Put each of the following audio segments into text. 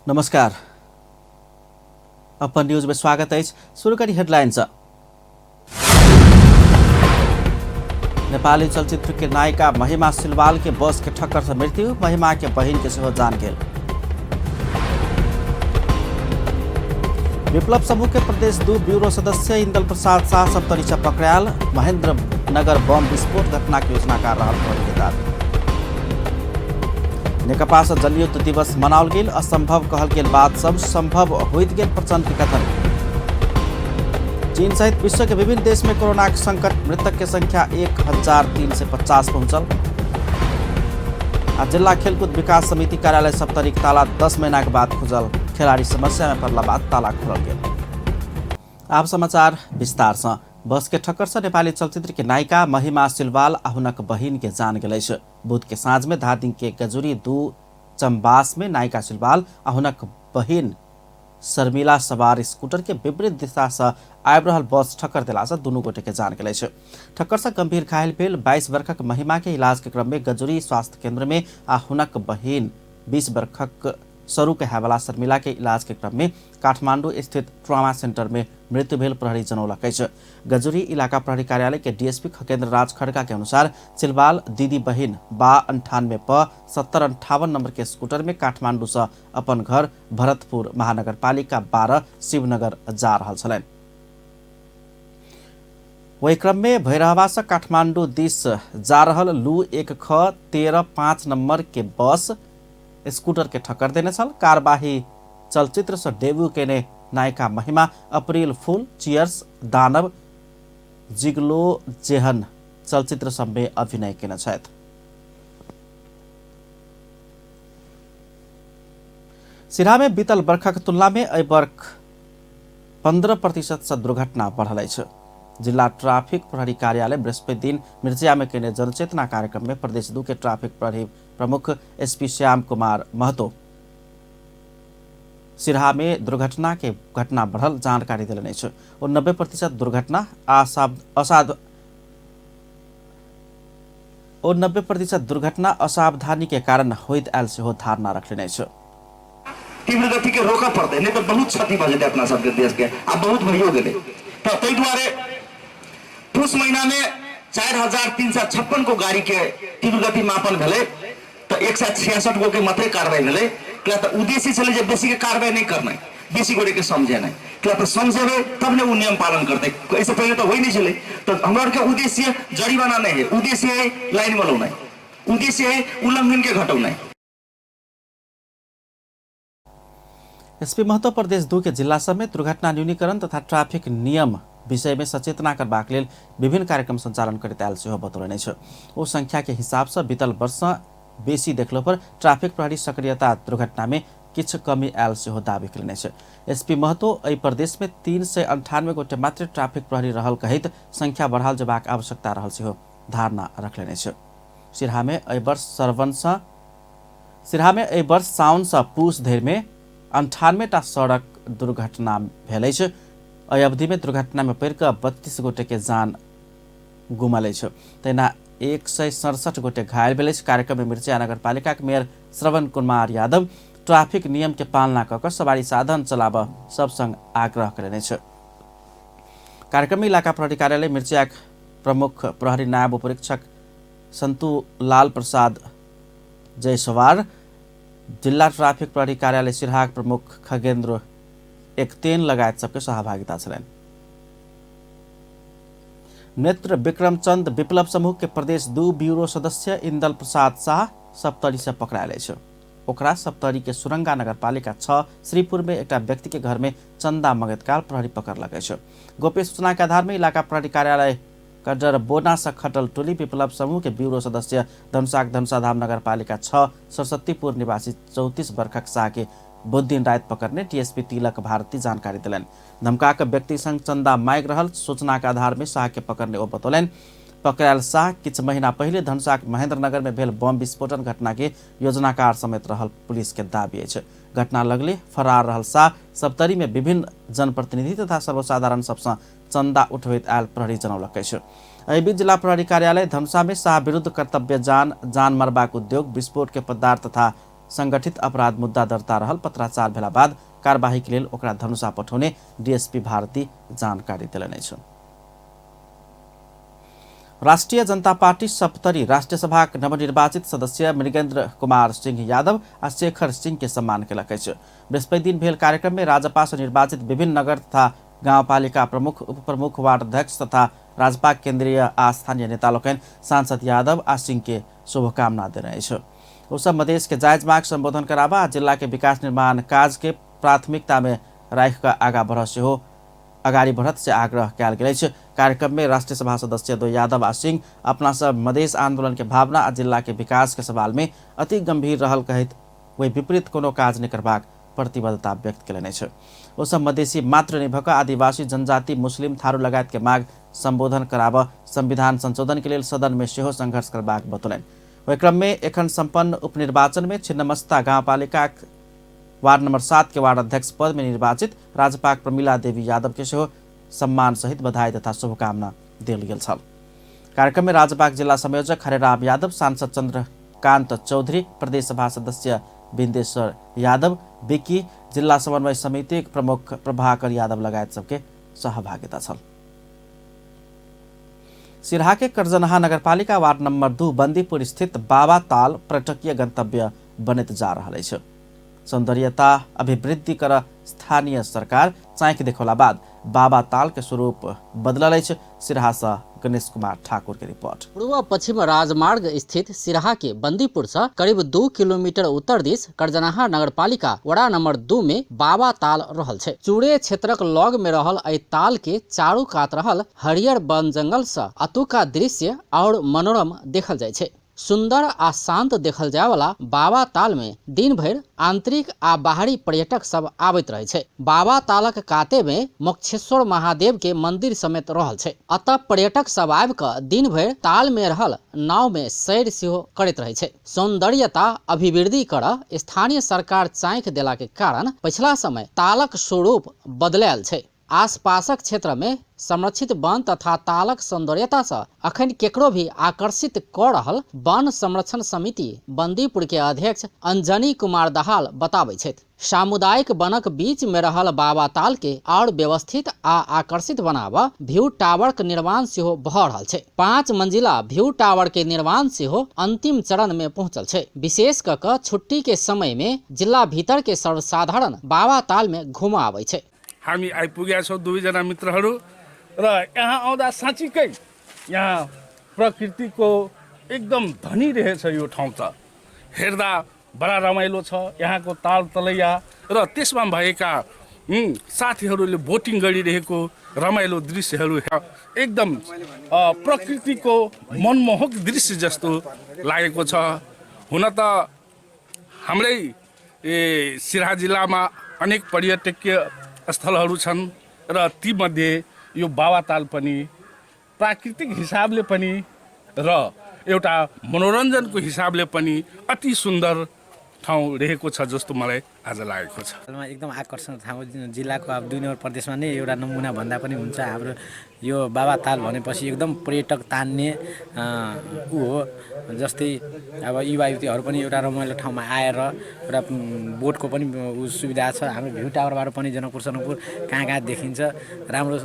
नमस्कार, अपन न्यूज में स्वागत अछि। शुरू करी हेडलाइन से। नेपाली चलचित्र के नायिका महिमा सिलवाल के बस के ठक्कर से मृत्यु, महिमा के बहिन के सेहो जान गेल। विप्लव समूह के प्रदेश 2 ब्यूरो सदस्य इंदल प्रसाद शाह सप्तरी से पकड़ायल, महेंद्र नगर बम विस्फोट घटना के योजनाकार रहल प्रहरी के दावी। नेकपा से जनयुद्ध दिवस मनाओल गेल, असंभव कहल गेल बात सब संभव होइत गेल प्रचंड के कथन। चीन सहित विश्व के विभिन्न देश में कोरोना के संकट, मृतक के संख्या 1350 पहुंचल। आ जिला खेलकूद विकास समिति कार्यालय सप्तरी के ताला 10 महीना के बाद खुजल, खिलाड़ी समस्या में पड़ला बाद ताला खोलल गेल। आब समाचार विस्तार से। बस के ठक्कर से नेपाली चलचित्र के नायिका महिमा सिलवाल आ हुनक बहिन के जान गेल अछि। बुध के साँझ में धादिङ के गजुरी 2 चम्बास में नायिका सिलवाल आ हुनक बहिन शर्मिला सवार स्कूटर के विपरीत दिशा से आबि रहल बस ठक्कर देला से दुनू गोटे के जान गेल अछि। ठक्कर से गंभीर घायल भेल 22 वर्षक महिमा के इलाज के क्रम में गजुरी स्वास्थ्य केंद्र में आ हुनक बहिन 20 वर्षक सरू के हैवाला शर्मिला के इलाज के क्रम में काठमांडू स्थित ट्रामा सेंटर में मृत्यु भेल प्रहरी जनौलक अछि। गजुरी इलाका प्रहरी कार्यालय के डीएसपी खगेंद्र राज खड़का के अनुसार सिलवाल दीदी बहिन बा 98 प 7058 नंबर के स्कूटर में काठमांडू से अपन घर भरतपुर महानगरपालिका 12 शिवनगर जा रहल छलनि। वही क्रम में भैरहवा से काठमांडू दिस जा रहल लू 1 ख 13 5 नंबर के बस स्कूटर के ठक्कर देने छल। कारबाही चलचित्र से डेब्यू केने नायिका महिमा अप्रैल फूल, चियर्स, दानव, जिगलो जेहन चलचित्र सब में अभिनय केने छथि। सिरहा में बीतल बरखक तुलना में एहि वर्ष 15% से दुर्घटना बढ़ल अछि। जिला ट्रैफिक प्रहरी कार्यालय बृहस्पति दिन मिर्जिया में केने जनचेतना कार्यक्रम में प्रदेश 2 के ट्रैफिक प्रहरी प्रमुख एसपी श्याम कुमार महतो सिरहा में दुर्घटना के घटना बढ़ल जानकारी देलनि अछि। ओ 90% दुर्घटना 90% दुर्घटना असावधानी के कारण होइत आयल सेहो धारणा रखलनि अछि। तीव्र गति के रोकऽ पड़तै, नहि तऽ बहुत क्षति भऽ जेतै अपना सबके देश के, आ बहुत भइयो गेलै। तऽ ताहि दुआरे पुस महीना में 4356 गो गाड़ी के तीव्र गति मापन भेलै तऽ 166 गो के मात्रे कार्रवाई भेलै। किया तऽ उद्देश्य छलै जे बेसी के कार्रवाई नहि करनाइ, बेसी गोटे के समझेनाइ। किया तऽ समझेबै तब ने ओ नियम पालन करतै, एहिसँ पहिने तऽ होइ नहि छलै। तऽ हमरा आरके उद्देश्य जरिमाना नहि है, उद्देश्य है लाइन में लौनाइ, उद्देश्य है उल्लंघन के घटौनाइ। एसपी महतो प्रदेश 2 के जिला सब में दुर्घटना न्यूनीकरण तथा ट्रैफिक नियम विषय में सचेतना करबाक लेल विभिन्न कार्यक्रम संचालन करैत आयल सेहो बतौलनि अछि। ओ संख्या के हिसाब से बीतल वर्ष बेसी देखलो पर ट्रैफिक प्रहरी सक्रियता दुर्घटना में किछु कमी आयल सेहो दावी कयलनि अछि। एसपी महतो एहि प्रदेश में 398 गोटे मात्र ट्रैफिक प्रहरी रहल कहैत संख्या बढ़ाओल जेबाक आवश्यकता रहल सेहो धारणा रखलनि अछि। सिरहा में एहि वर्ष साउन से पूस धरि में 98 टा सड़क दुर्घटना भेल अछि। एहि अवधि में दुर्घटना में पड़ि कऽ 32 गोटे के जान गुमल अछि, तहिना 167 गोटे घायल भेल अछि। कार्यक्रम में मिर्चिया नगरपालिका के मेयर श्रवण कुमार यादव ट्रैफिक नियम के पालना कऽ कऽ सवारी साधन चलाबऽ सब संग आग्रह कयलनि अछि। कार्यक्रम में इलाका प्रहरी कार्यालय मिर्चिया प्रमुख प्रहरी नायब उपरीक्षक सन्तु लाल प्रसाद जयसवार, जिला ट्रैफिक प्रहरी कार्यालय सिरहाक प्रमुख खगेंद्र एकतेन लगायत सबके सहभागिता छलनि। नेत्र विक्रमचंद विप्लव समूह के प्रदेश 2 ब्यूरो सदस्य इंदल प्रसाद शाह सप्तरी से पकड़ायल अछि। ओकरा सप्तरी के सुरंगा नगरपालिका 6 श्रीपुर में एकटा व्यक्ति के घर में चंदा मंगैत काल प्रहरी पकड़लक अछि। गोप्य सूचना के आधार में इलाका प्रहरी कार्यालय कजर बोना से खटल टोली विप्लव समूह के ब्यूरो सदस्य धनुषाक धनुषाधाम नगरपालिका 6 सरस्वतीपुर निवासी 34 वर्षक शाह के बुध दिन राति पकड़ने डीएसपी तिलक भारती जानकारी दिलनि। धमका के व्यक्ति संग चंदा मांगि रहल सूचना के आधार में शाह के पकड़ने ओ बतौलनि। पकड़ायल शाह किछु महीना पहिले धनुषाक महेंद्रनगर में भेल बम विस्फोटन घटना के योजनाकार समेत रहल पुलिस के दावी अछि। घटना लगले फरार रहल शाह सप्तरी में विभिन्न जनप्रतिनिधि तथा सर्वसाधारण सबसँ चंदा उठबैत आयल प्रहरी जनौलक अछि। एहि बीच जिला प्रहरी कार्यालय धनुषा में शाह विरुद्ध कर्तव्य जान, जान मारबाक उद्योग, विस्फोट के पदार्थ तथा संगठित अपराध मुद्दा दर्ता रहल पत्राचार भेला बाद कार्यवाही के लेल ओकरा धनुषा पठौने डीएसपी भारती जानकारी देलनि अछि। राष्ट्रिय जनता पार्टी सप्तरी राष्ट्रिय सभाक नवनिर्वाचित सदस्य मृगेन्द्र कुमार सिंह यादव आ शेखर सिंह के सम्मान केलक अछि। बृहस्पति दिन भेल कार्यक्रम में राजपा से निर्वाचित विभिन्न नगर तथा गाउँपालिका प्रमुख, उपप्रमुख, वार्ड अध्यक्ष तथा राजपा केन्द्रीय आ स्थानीय नेता लोकनि सांसद यादव आ सिंह के शुभकामना देने अछि। ओ सब मधेश के जायज माग सम्बोधन कराबा आ जिला के विकास निर्माण काज के प्राथमिकता में राखि कऽ आगा बढ़ सेहो अगाडि बढ़त से आग्रह कयल गेल अछि। कार्यक्रम में राष्ट्रीय सभा सदस्य दो यादव आ सिंह अपना सब मधेश आंदोलन के भावना आ जिला के विकास के सवाल में अति गंभीर रहल कहैत ओहि विपरीत कोनो काज नहि करबाक प्रतिबद्धता व्यक्त केलनि अछि। ओ सब मधेसी मात्र नहि भऽ कऽ आदिवासी, जनजाति, मुस्लिम, थारू लगायत के माग सम्बोधन कराबऽ संविधान संशोधन के लेल सदन में सेहो संघर्ष करबाक बतौलनि। ओहि क्रम में एखन सम्पन्न उपनिर्वाचन में छिन्नमस्ता गाउँपालिकाक वार्ड नंबर 7 के वार्ड अध्यक्ष पद में निर्वाचित राजपाक प्रमिला देवी यादव के सेहो सम्मान सहित बधाई तथा शुभकामना देल गेल छल। कार्यक्रम में राजपाक जिला संयोजक हरेराम यादव, सांसद चंद्रकांत चौधरी, प्रदेश सभा सदस्य बिन्देश्वर यादव, विकी, जिला समन्वय समिति प्रमुख प्रभाकर यादव लगायत सबके सहभागिता छल। सिरहा के करजनहा नगरपालिका वार्ड नंबर 2 बंदीपुर स्थित बाबा ताल पर्यटकीय गंतव्य बनैत जा रहल अछि। सौंदर्यता अभिवृद्धि कर स्थानीय सरकार चाँखि देखौला बाद बाबा ताल के स्वरूप बदलल अछि। सिरहा से गणेश कुमार ठाकुर के रिपोर्ट। पूर्व पश्चिम राजमार्ग स्थित सिरहा के बंदीपुर से करीब 2 किलोमीटर उत्तर दिस करजनहा नगरपालिका वड़ा नंबर 2 में बाबा ताल रहल छै। चूड़े क्षेत्रक लग में रहल एहि ताल के चारू कात रहल हरियर वन जंगल से अतुका दृश्य और मनोरम देखल जाइ छै। सुंदर आ शांत देखल जाय वाला बाबा ताल में दिन भरि आंतरिक आ बाहरी पर्यटक सब आबैत रहे छै। बाबा तालक काते में मोक्षेश्वर महादेव के मंदिर समेत रहल छै। अतः पर्यटक सब आबि कऽ दिन भरि ताल में रहल नाव में सैर सेहो करैत रहे छै। सौंदर्यता अभिवृद्धि कर स्थानीय सरकार चाँखि देला के कारण पछिला समय तालक स्वरूप बदलायल छै। आसपासक क्षेत्र में संरक्षित वन तथा तालक सौंदर्यता से अखन केकरो भी आकर्षित क रहल वन संरक्षण समिति बंदीपुर के अध्यक्ष अंजनी कुमार दहाल बताबै छथि। सामुदायिक वनक बीच में रहल बाबा ताल के और व्यवस्थित आ आकर्षित बनाबऽ व्यू टावर के निर्माण सेहो भऽ रहल छै। 5 मंजिला व्यू टावर के निर्माण सेहो अंतिम चरण में पहुंचल छै। विशेष क कऽ छुट्टी के समय में जिला भीतर के सर्वसाधारण बाबा ताल में घूमऽ आबै छै। हामी आइपुगेका छौँ दुवैजना मित्रहरू र यहाँ आउँदा साँच्चीकै यहाँ प्रकृतिको एकदम धनी रहेछ यो ठाउँ त। हेर्दा बडा रमाइलो छ यहाँको ताल तलैया र त्यसमा भएका साथीहरूले बोटिङ गरिरहेको रमाइलो दृश्यहरू एकदम प्रकृतिको मनमोहक दृश्य जस्तो लागेको छ। हुन त हाम्रै सिराहा जिल्लामा अनेक पर्यटकीय स्थलहरू छन् र तीमध्ये यो बाबाताल पनि प्राकृतिक हिसाबले पनि र एउटा मनोरञ्जनको हिसाबले पनि अति सुन्दर ठाउँ रहेको छ जस्तो मलाई आज लागेको छ। एकदम आकर्षण ठाउँ जिल्लाको अब 2 नम्बर प्रदेशमा नै एउटा नमुना भन्दा पनि हुन्छ। हाम्रो यो बाबाताल भनेपछि एकदम पर्यटक तान्ने ऊ हो। जस्तै अब युवा युवतीहरू पनि एउटा रमाइलो ठाउँमा आएर एउटा बोटको पनि ऊ सुविधा छ। हाम्रो भ्यू टावरबाट पनि जनकपुर सनकपुर कहाँ कहाँ देखिन्छ। राम्रो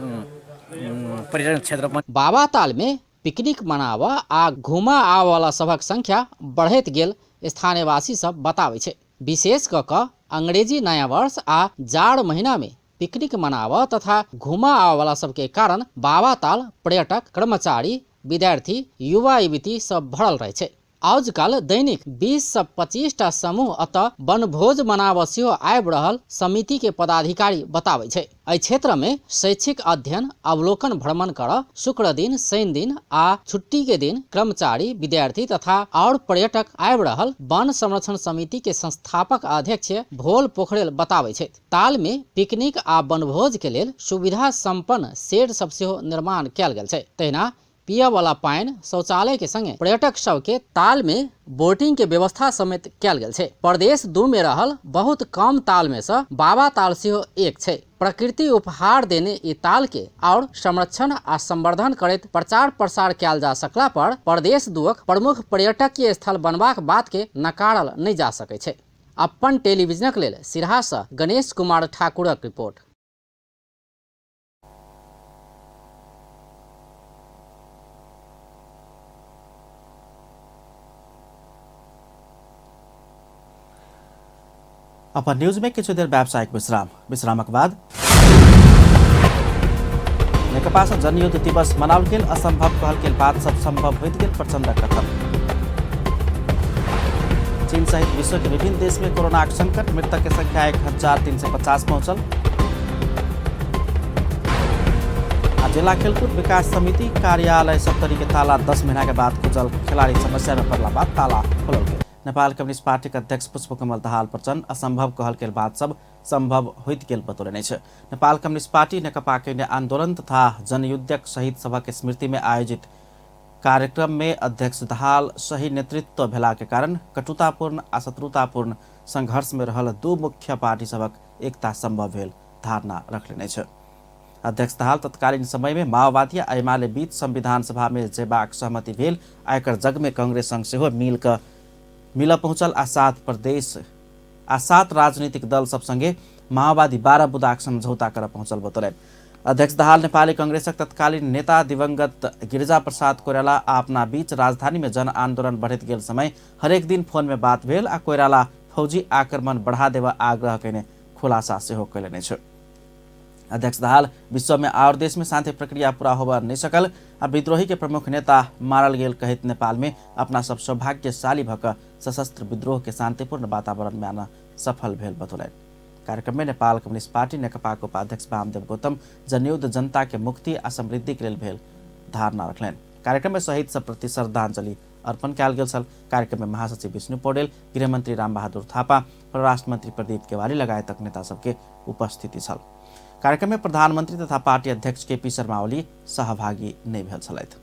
पर्यटन क्षेत्र पनि। बाबाताल में पिकनिक मनावा आ घुमा आवाला सभक संख्या बढ़ैत गेल स्थानीयवासी सब बताबै छै। विशेष क कऽ अंग्रेजी नया वर्ष आ जाड़ महीना में पिकनिक मनावा तथा घुमा आवाला सबके कारण बाबाताल पर्यटक, कर्मचारी, विद्यार्थी, युवा युवती सब भरल रहे छै। आजकल दैनिक 20 से 25 टा समूह अतः वनभोज मनाबऽ सेहो आबि रहल समिति के पदाधिकारी बताबै छै। एहि क्षेत्र में शैक्षिक अध्ययन अवलोकन भ्रमण कर शुक्र दिन, शनि दिन आ छुट्टी के दिन कर्मचारी, विद्यार्थी तथा और पर्यटक आबि रहल वन संरक्षण समिति के संस्थापक अध्यक्ष भोल पोखरेल बताबै छथि। ताल में पिकनिक आ वनभोज के लेल सुविधा संपन्न शेड सब सेहो निर्माण कयल गेल छै। तहिना पिए वाला पानि, शौचालय के संगे पर्यटक सब के ताल में बोटिंग के व्यवस्था समेत कयल गेल छै। प्रदेश 2 में रहल बहुत कम ताल में से बाबा ताल सेहो एक छै। प्रकृति उपहार देने ई ताल के और संरक्षण आ संवर्धन करैत प्रचार प्रसार कयल जा सकला पर प्रदेश 2 प्रमुख पर्यटकीय स्थल बनबाक बात के नकारल नहीं जा सकै छै। अपन टेलीविजनक लेल सिरहा सँ गणेश कुमार ठाकुरक रिपोर्ट। अपन न्यूज में किछु देर व्यावसायिक विश्राम, विश्रामक बाद नेकपा सँ जनयुद्ध दिवस मनाओल गेल, असंभव कहल गेल बात सब संभव होइत गेल प्रचण्डक कथन। चीन सहित विश्व के विभिन्न देश में कोरोनाक संकट, मृतक के संख्या 1350 पहुंचल। आ जिला खेलकूद विकास समिति कार्यालय सप्तरी के ताला 10 महीना के बाद खुजल, खिलाड़ी समस्या में पड़ला बाद ताला खोलल गेल। नेपाल कम्युनिस्ट पार्टी के अध्यक्ष पुष्पकमल दाहाल प्रचण्ड असंभव कहल गेल बात सब संभव होइत गेल बतौलनि अछि। नेपाल कम्युनिस्ट पार्टी नेकपा के आंदोलन तथा जनयुद्धक शहीद सभक स्मृति में आयोजित कार्यक्रम में अध्यक्ष दाहाल सही नेतृत्व भेला के कारण कटुतापूर्ण आ शत्रुतापूर्ण संघर्ष में रहल दू मुख्य पार्टी सभक एकता संभव भेल धारणा रखलनि अछि। अध्यक्ष दाहाल तत्कालीन समय में माओवादी आ एमाले बीच संविधान सभा में जेबाक सहमति भेल आ एकर जग में कांग्रेस संग सेहो मिल पहुंचल आ 7 प्रदेश आ 7 राजनीतिक दल सब संगे माओवादी 12 बुदाक समझौता कर पहुंचल बतौलनि। अध्यक्ष दाहाल नेपाली कांग्रेसक तत्कालीन नेता दिवंगत गिरिजा प्रसाद कोइराला आ अपना बीच राजधानी में जन आंदोलन बढ़ैत गेल समय हरेक दिन फोन में बात भेल आ कोइराला फौजी आक्रमण बढ़ा देवा आग्रह कयने खुलासा सेहो कयलनि अछि। अध्यक्ष दाहाल विश्व में और देश में शांति प्रक्रिया पूरा होबय नहीं सकल आ विद्रोही के प्रमुख नेता मारल गेल कहैत नेपाल में अपना सब सौभाग्यशाली भक सशस्त्र विद्रोह के शांतिपूर्ण वातावरण में आना सफल भेल बतौलनि। कार्यक्रम में नेपाल कम्युनिस्ट पार्टी नेकपा के उपाध्यक्ष वामदेव गौतम जनयुद्ध जनता के मुक्ति आ समृद्धि के लेल भेल धारणा रखलनि। कार्यक्रम में शहीद सब प्रति श्रद्धांजलि अर्पण कयल गेल छल। कार्यक्रम में महासचिव विष्णु पौडेल, गृहमंत्री रामबहादुर थापा, परराष्ट्र मंत्री प्रदीप केवाली लगायतक नेता सबके उपस्थिति छल। कार्यक्रम में प्रधानमंत्री तथा पार्टी अध्यक्ष के पी शर्मा ओली सहभागी नहीं भेल छलथि।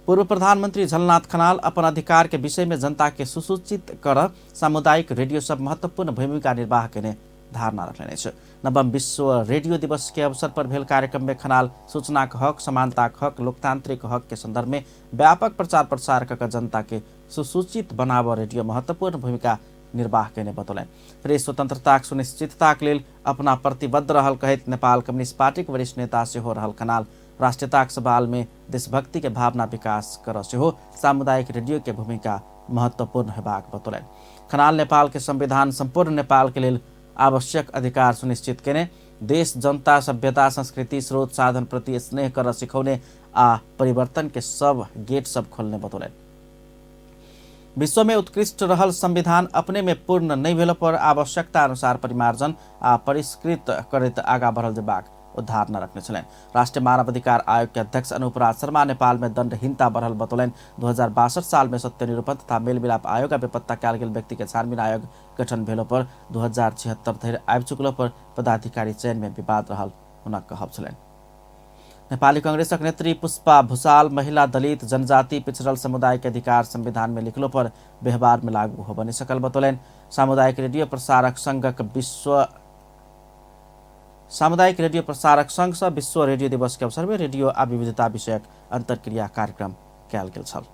पूर्व प्रधानमंत्री झलनाथ खनाल अपन अधिकार के विषय में जनता के सुसूचित कर सामुदायिक रेडियो सब महत्वपूर्ण भूमिका निर्वाह केने धारणा रखलनि अछि। नवम विश्व रेडियो दिवस के अवसर पर भेल कार्यक्रम में खनाल सूचनाक हक, समानताक हक, लोकतांत्रिक हक के संदर्भ में व्यापक प्रचार प्रसार क जनता के सुसूचित बनाव रेडियो महत्वपूर्ण भूमिका निर्वाह केने बतौलनि। प्रेस स्वतंत्रताक सुनिश्चितताक लेल अपना प्रतिबद्ध रहल कहैत नेपाल कम्युनिस्ट पार्टीक वरिष्ठ नेता सेहो रहल खनाल राष्ट्रीयताक सवाल में देशभक्ति के भावना विकास कर सेहो सामुदायिक रेडियो के भूमिका महत्वपूर्ण हेबाक बतौलनि। खनाल नेपाल के संविधान संपूर्ण नेपाल के लेल आवश्यक अधिकार सुनिश्चित केने, देश जनता सभ्यता संस्कृति स्रोत साधन प्रति स्नेह कर सिखौने आ परिवर्तन के सब गेट सब खोलने बतौलनि। विश्व में उत्कृष्ट रहल संविधान अपने में पूर्ण नहीं भेल पर आवश्यकता अनुसार परिमार्जन आ परिष्कृत करैत आगा बढ़ल जेबाक धारणा रखने छलनि। राष्ट्रीय मानवाधिकार आयोग के अध्यक्ष अनुपराज शर्मा नेपाल में दंडहीनता बढ़ल बतौलनि। 2062 साल में सत्य निरूपण तथा मेलमिलाप आयोग आ बेपत्ता कयल गेल व्यक्ति के छानबीन आयोग गठन भेलो पर 2076 धरि आबि चुकलो पर पदाधिकारी चयन में विवाद रहल हुनक कहब छलनि। नेपाली कांग्रेसक नेत्री पुष्पा भूषाल महिला, दलित, जनजाति, पिछड़ल समुदाय के अधिकार संविधान में लिखलो पर व्यवहार में लागू होबय नहि सकल बतौलनि। सामुदायिक रेडियो प्रसारक संघक विश्व सामुदायिक रेडियो प्रसारक संघ सँ विश्व रेडियो दिवस के अवसर में रेडियो आ विविधता विषयक अंतर्क्रिया कार्यक्रम कयल गेल छल।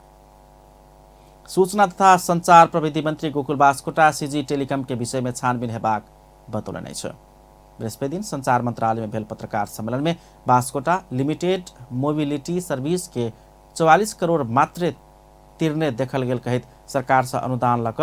सूचना तथा संचार प्रविधि मंत्री गोकुल बास्कोटा सीजी टेलीकॉम के विषय में छानबीन हेबाक बतौलनि अछि। बृहस्पति दिन संचार मंत्रालय में भेल पत्रकार सम्मेलन में बास्कोटा लिमिटेड मोबिलिटी सर्विस के 44 करोड़ मात्र तिरने देखल गेल कहैत सरकार से अनुदान लक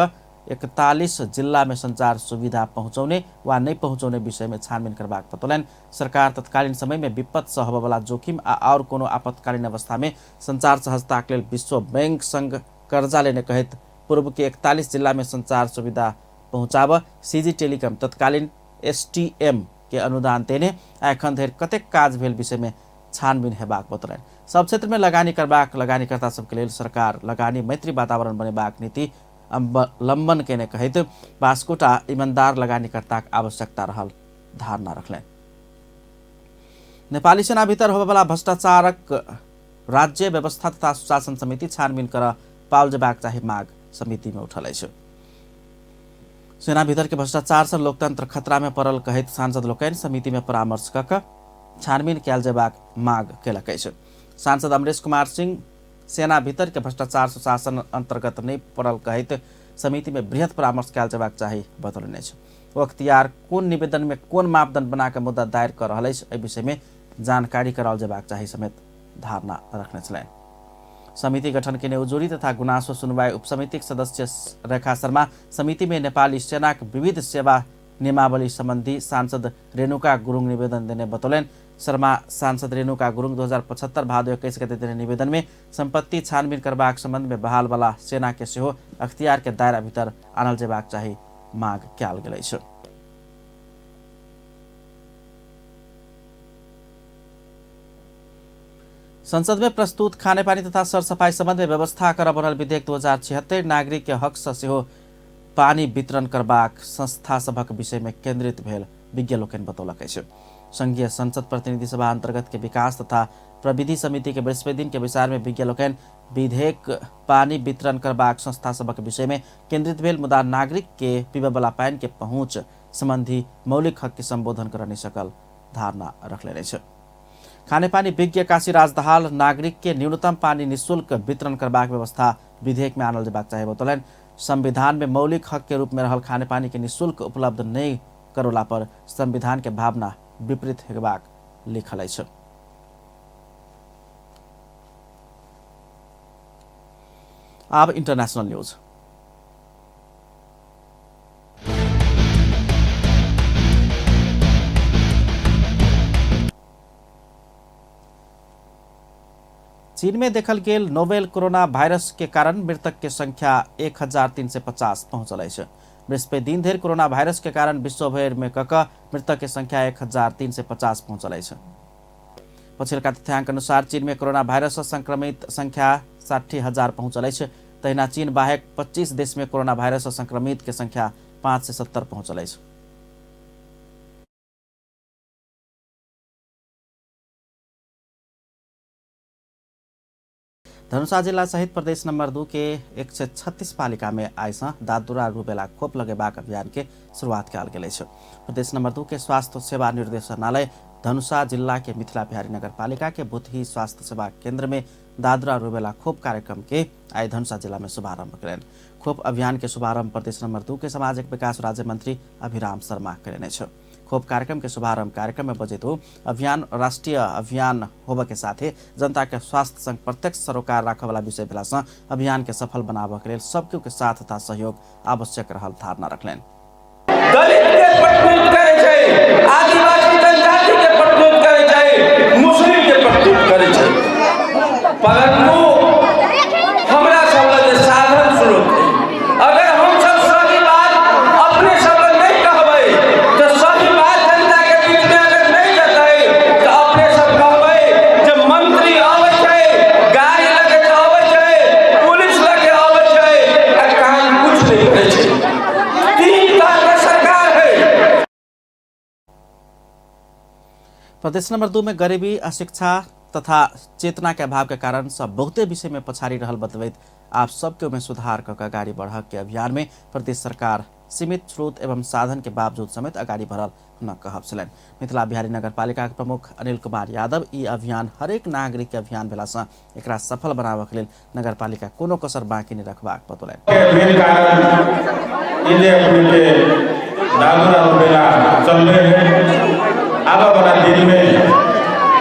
41 जिला में संचार सुविधा पहुंचौने वा नहीं पहुंचौने विषय में छानबीन करबाक बतौलनि। सरकार तत्कालीन समय में विपद से होबयवला जोखिम आ और कोनो आपातकालीन अवस्था में संचार सहजता के लेल विश्व बैंक संग कर्जा लेने कहैत पूर्व के 41 जिला में संचार सुविधा पहुंचाब सीजी टेलीकॉम तत्कालीन एसटीएम के अनुदान देने आ एखन धरि कतेक काज भेल विषय में छानबीन हेबाक बतौलनि। सब क्षेत्र में लगानी करबाक लगानीकर्ता सबके लेल सरकार लगानी मैत्री वातावरण बनेबाक नीति अवलम्बन केने कहैत बास्कोटा ईमानदार लगानीकर्ताक आवश्यकता रहल धारणा रखलनि। नेपाली सेना भीतर होबयवला भ्रष्टाचारक राज्य व्यवस्था तथा सुशासन समिति छानबीन कर पाओल जेबाक चाही माग समिति में उठल अछि। सेना भीतर के भ्रष्टाचार से लोकतंत्र खतरा में पड़ल कहैत सांसद लोकनि समिति में परामर्श क छानबीन कयल जेबाक माग केलक अछि। सांसद अमरेश कुमार सिंह सेना भीतर के भ्रष्टाचार सुशासन अंतर्गत नहीं पड़ल कहैत समिति में बृहत परामर्श कयल जेबाक चाही बतौलनि अछि। ओ अख्तियार कोन निवेदन में कोन मापदंड बना कऽ मुद्दा दायर कऽ रहल अछि एहि विषय में जानकारी कराओल जेबाक चाही समेत धारणा रखने छलनि। समिति गठन केने उजुरी तथा गुनासो सुनवाई उपसमितिक सदस्य रेखा शर्मा समिति में नेपाली सेनाक विविध सेवा नियमावली संबंधी सांसद रेणुका गुरुङ निवेदन देने बतौलनि। शर्मा सांसद रेणुका गुरुङ 2075 भादो 21 गते देने निवेदन में संपत्ति छानबीन करबाक संबंध में बहाल वाला सेना के सेहो अख्तियार के दायरा भीतर आनल जेबाक चाही माग कयल गेल अछि। संसद में प्रस्तुत खानेपानी तथा सरसफाई संबंध में व्यवस्था करब बनल विधेयक 2076 नागरिक के हक से सेहो पानी वितरण करबाक संस्था सभक विषय में केंद्रित भेल विज्ञ लोकनि बतौलक अछि। संघीय संसद प्रतिनिधि सभा अंतर्गत के विकास तथा प्रविधि समिति के बृहस्पति दिन के बैसार में विज्ञ लोकनि विधेयक पानी वितरण करबाक संस्था सभक विषय में केंद्रित भेल मुदा नागरिक के पीबय पानि के पहुंच संबंधी मौलिक हक के संबोधन कर नहीं सकल धारणा रखले अछि। खानेपानी विज्ञ काशीराज दाहाल नागरिक के न्यूनतम पानी निःशुल्क वितरण करबाक व्यवस्था विधेयक में आनल जेबाक चाही बतौलनि। संविधान में मौलिक हक के रूप में रहल खानेपानी के निःशुल्क उपलब्ध नहीं करोला पर संविधान के भावना विपरीत हेबाक लिखल अछि। आब इंटरनेशनल न्यूज। चीन में देखल गेल नोवेल कोरोना वायरस के कारण मृतक के संख्या 1350 पहुंचल अछि। बृहस्पति दिन धरि कोरोना वायरस के कारण विश्वभरि में कक मृतक के संख्या 1350 पहुंचल अछि। पछिलका तथ्यांक अनुसार चीन में कोरोना वायरस से संक्रमित संख्या 60,000 पहुंचल अछि। तहिना चीन बाहेक 25 देश में कोरोना वायरस से संक्रमित के संख्या 570 पहुंचल अछि। धनुषा जिला सहित प्रदेश नंबर 2 के 136 पालिका में आइ सँ दादुरा रूबेला खोप लगेबाक अभियान के शुरुआत कयल गेल अछि। प्रदेश नंबर 2 के स्वास्थ्य सेवा निर्देशनालय धनुषा जिला के मिथिला बिहारी नगर पालिका के भूतही स्वास्थ्य सेवा केंद्र में दादरा रूबेला खोप कार्यक्रम के आइ धनुषा जिला में शुभारंभ कयलनि। खोप अभियान के शुभारंभ प्रदेश नंबर 2 के सामाजिक विकास राज्य मंत्री अभिराम शर्मा कयने अछि। खोप कार्यक्रम के शुभारंभ कार्यक्रम में बजैत हो अभियान राष्ट्रीय अभियान होबय के साथे जनता के स्वास्थ्य संग प्रत्यक्ष सरोकार राखय वाला विषय भेला सँ अभियान के सफल बनाबय के लेल सब केओ के साथ तथा सहयोग आवश्यक रहल धारणा रखलनि। दलित के प्रतिनिधित्व करै छै, आदिवासी जनजाति के प्रतिनिधित्व करै छै, मुस्लिम के प्रतिनिधित्व करै छै, परंतु हमरा सब लग जे साधन स्रोत है, अगर हम सब सही बात अपने सब लग नहीं कहबै तो सही बात जनता के बीच में अगर नहीं जतै तो अपने सब कहबै जे मंत्री आबै छै, गाड़ी लगे आबै छै, पुलिस लगे आबै छै, आ काम कुछ नहीं करै छै। 3 तरह के सरकार है। प्रदेश नंबर 2 में गरीबी, अशिक्षा तथा चेतना के अभाव के कारण सब बहुते विषय में पछाड़ी रहल बतबैत आप सबके में सुधार कऽ अगाडि बढ़ के अभियान में प्रदेश सरकार सीमित स्रोत एवं साधन के बावजूद समेत अगाडि बढ़ल हुनक कहब छलनि। मिथिला बिहारी नगरपालिका के प्रमुख अनिल कुमार यादव ई अभियान हरेक नागरिक के अभियान भेला सँ एकरा सफल बनाबऽ के लेल नगरपालिका कोनो कसर बाँकी नहि रखबाक बतौलनि।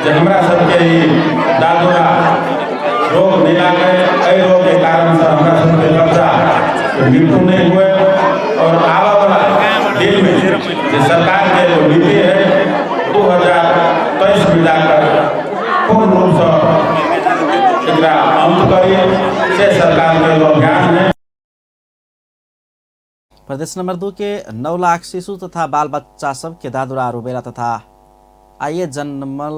जे हमरा सबके दादुरा रोग नहीं लागे, एहि रोग के कारण से हमरा सबके बच्चा मृत्यु नहीं हुए और आबऽ वाला दिन में जे सरकार के एगो नीति है 2023 में जाकर पूर्ण रूप से एकरा अंत करी से सरकार के एगो अभियान है। प्रदेश नंबर 2 के 9 लाख शिशु तथा बाल बच्चा सबके दादुरा रूबेला तथा आइए जन्मल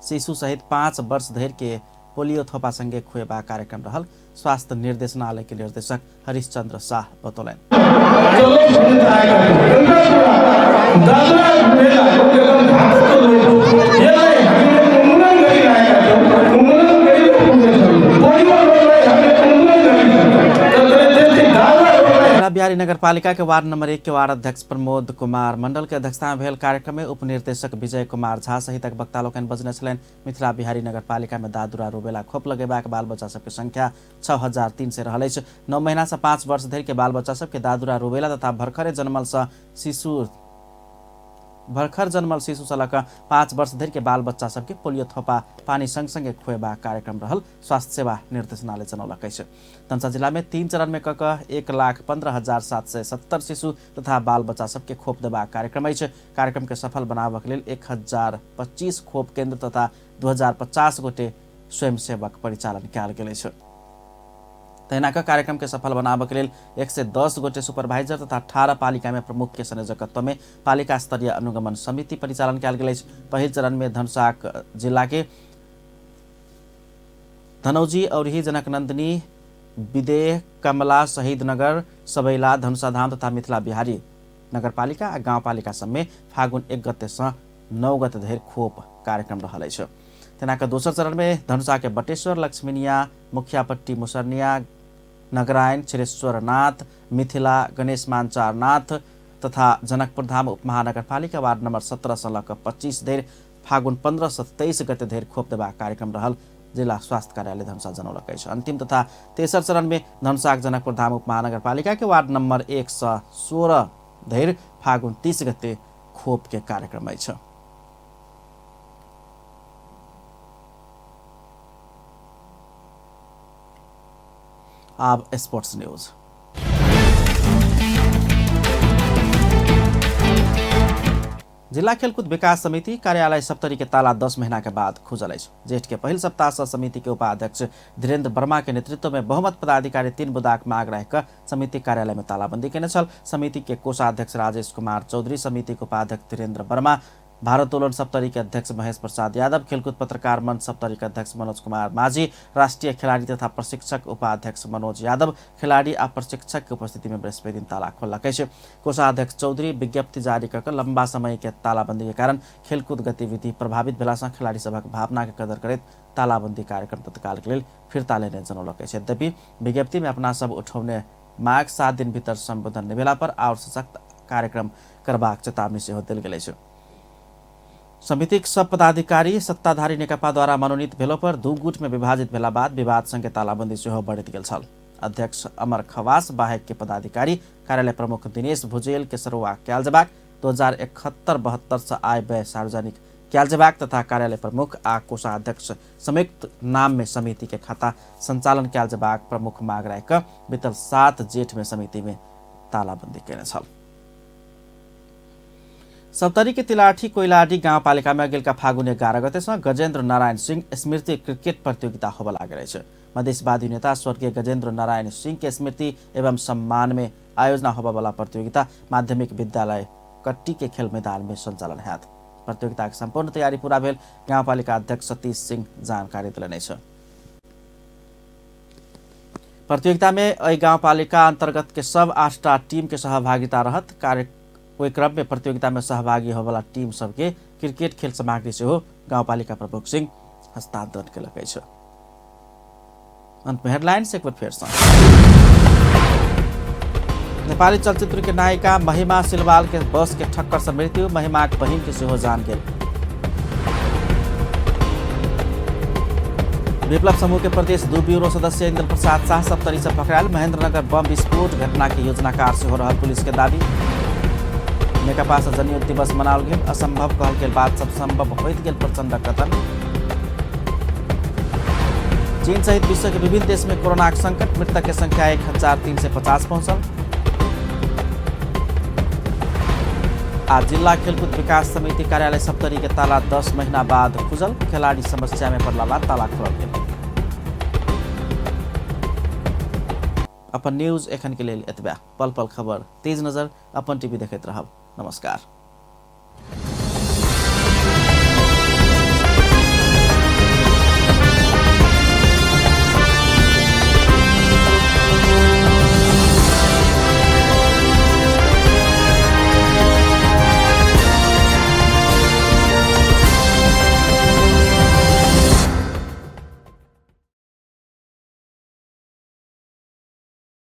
शिशु सहित 5 वर्ष धरि के पोलियो थोपा संगे खुएबाक कार्यक्रम रहल स्वास्थ्य निर्देशनालय के निर्देशक हरिश्चंद्र शाह बतौलनि। मिथिला बिहारी बिहारी नगरपालिका के वार्ड नंबर 1 के वार्ड अध्यक्ष प्रमोद कुमार मंडल के अध्यक्षता में भेल कार्यक्रम में उपनिर्देशक विजय कुमार झा सहितक वक्ता लोकनि बजने छलनि। मिथिला बिहारी नगरपालिका में दादुरा रूबेला खोप लगेबाक बाल बच्चा सबके संख्या 6300 रहल अछि। 9 महीना से 5 वर्ष धरि के बाल बच्चा सबके दादुरा रूबेला तथा भर्खरे जन्मल शिशु सँ लऽ कऽ 5 वर्ष धरि के बाल बच्चा सबके पोलियो थोपा पानी सँगसँगै खुएबाक कार्यक्रम रहल स्वास्थ्य सेवा निर्देशनालय जनौलक अछि। धनुषा जिला में 3 चरण में कऽ कऽ 1,15,770 शिशु तथा बाल बच्चा सबके खोप देबाक कार्यक्रम अछि। कार्यक्रम के सफल बनाबक लेल 1025 खोप केन्द्र तथा 2050 गोटे स्वयंसेवक परिचालन कयल गेल अछि। तहिना कऽ कार्यक्रम के सफल बनाबक लेल 110 गोटे सुपरवाइजर तथा 18 पालिका में प्रमुख के संयोजकत्व में पालिका स्तरीय अनुगमन समिति परिचालन कयल गेल अछि। पहिल चरण में धनुषा जिला के धनौजी, औरही, जनकनंदिनी, विदेह, कमला, शहीदनगर, सबैला, धनुषाधाम तथा मिथिला बिहारी नगरपालिका आ गाउँपालिका सबमे फागुन 1 गते से 9 गते धरि खोप कार्यक्रम रहल अछि। तेना कऽ दोसर चरण में धनुषा के बटेश्वर, लक्ष्मीनिया, मुखियापट्टी, मुसरनिया, नगरायण, छिरेश्वरनाथ, मिथिला, गणेश मानचारनाथ तथा जनकपुर धाम उपमहानगरपालिका वार्ड नंबर 17 से लऽ कऽ 25 धरि फागुन 15 से 23 गते धरि खोप देबाक कार्यक्रम रहल जिला स्वास्थ्य कार्यालय धनुषा जनौलक अछि। अंतिम तथा तेसर चरण में धनुषाक जनकपुर धाम उपमहानगरपालिका के वार्ड नंबर 1 से 16 धरि फागुन 30 गते खोप के कार्यक्रम अछि। आब स्पोर्ट्स न्यूज। जिला खेलकूद विकास समिति कार्यालय सप्तरी के ताला 10 महीना के बाद खुजल अछि। जेठ के पहिल सप्ताह से समिति के उपाध्यक्ष धीरेन्द्र वर्मा के नेतृत्व में बहुमत पदाधिकारी 3 बुदाक माग राखि कऽ समिति कार्यालय में तालाबंदी केने छल। समिति के कोषाध्यक्ष राजेश कुमार चौधरी, समिति के उपाध्यक्ष धीरेन्द्र वर्मा, भारोत्तोलन सप्तरी के अध्यक्ष महेश प्रसाद यादव, खेलकूद पत्रकार मंच सप्तरी के अध्यक्ष मनोज कुमार माझी, राष्ट्रीय खिलाड़ी तथा प्रशिक्षक उपाध्यक्ष मनोज यादव, खिलाड़ी आ प्रशिक्षक के उपस्थिति में बृहस्पति दिन ताला खोललक अछि। कोषाध्यक्ष चौधरी विज्ञप्ति जारी कऽ कऽ लंबा समय के तालाबंदी के कारण खेलकूद गतिविधि प्रभावित भेला सँ खिलाड़ी सभक भावना के कदर करैत तालाबंदी कार्यक्रम तत्काल के लेल फिर्ता लेने जनौलक अछि। यद्यपि विज्ञप्ति में अपना सब उठौने माग 7 दिन भीतर संबोधन नहि भेला पर आओर सशक्त कार्यक्रम करबाक चेतावनी सेहो देल गेल अछि। समितिक सब पदाधिकारी सत्ताधारी नेकपा द्वारा मनोनीत भेलो पर 2 गुट में विभाजित भेला बाद विवाद संगे तालाबंदी सेहो बढ़ैत गेल छल। अध्यक्ष अमर खवास बाहेक के पदाधिकारी कार्यालय प्रमुख दिनेश भुजेल के सरुआ कयल जेबाक, 2071-72 से आय व्यय सार्वजनिक कयल जेबाक तथा कार्यालय प्रमुख आ कोषाध्यक्ष संयुक्त नाम में समिति के खाता संचालन कयल जेबाक प्रमुख माग राखि कऽ बीतल 7 जेठ में समिति में तालाबंदी केने छल। सप्तरी के तिलाठी कोइलाडी गाउँपालिका में अगिलका फागुन 11 गते से गजेन्द्र नारायण सिंह स्मृति क्रिकेट प्रतियोगिता होबय लागल अछि। मधेशवादी नेता स्वर्गीय गजेन्द्र नारायण सिंह के स्मृति एवं सम्मान में आयोजना होबय वाला प्रतियोगिता माध्यमिक विद्यालय कट्टी के खेल मैदान में संचालन हैत। प्रतियोगिता के संपूर्ण तैयारी पूरा भेल गाउँपालिका अध्यक्ष सतीश सिंह जानकारी देलनि अछि। प्रतियोगिता में एहि गाउँपालिका अंतर्गत के सब 8टा टीम के सहभागिता रहत। ओहि क्रम में प्रतियोगिता में सहभागी होबला टीम सबके क्रिकेट खेल सामग्री सेहो गाउँपालिका प्रमुख सिंह हस्तांतरण केलक अछि। अंत में हेडलाइंस एक बार फेर सँ। नेपाली चलचित्र के नायिका महिमा सिलवाल के बस के ठक्कर से मृत्यु, महिमा के बहिन के सेहो जान गेल। विप्लव समूह के प्रदेश 2 ब्यूरो सदस्य इंद्र प्रसाद शाह सप्तरी से पकड़ायल। महेंद्रनगर बम विस्फोट घटना के योजनाकार सेहो रहल पुलिस के दावी। नेकपा से जनयुद्ध दिवस मनाओल गेल, असंभव कहल गेल बात सब संभव होइत गेल प्रचंड कथन। चीन सहित विश्व के विभिन्न देश में कोरोना के संकट, मृतक के संख्या 1350 पहुंचल। आ जिला खेलकूद विकास समिति कार्यालय सप्तरी के ताला 10 महीना बाद खुजल, खिलाड़ी समस्या में पड़ला बाद ताला खोलल गेल। अपन न्यूज एखन के लेल एतबे। पल पल खबर तेज नजर अपन टीवी देखैत रहब। नमस्कार।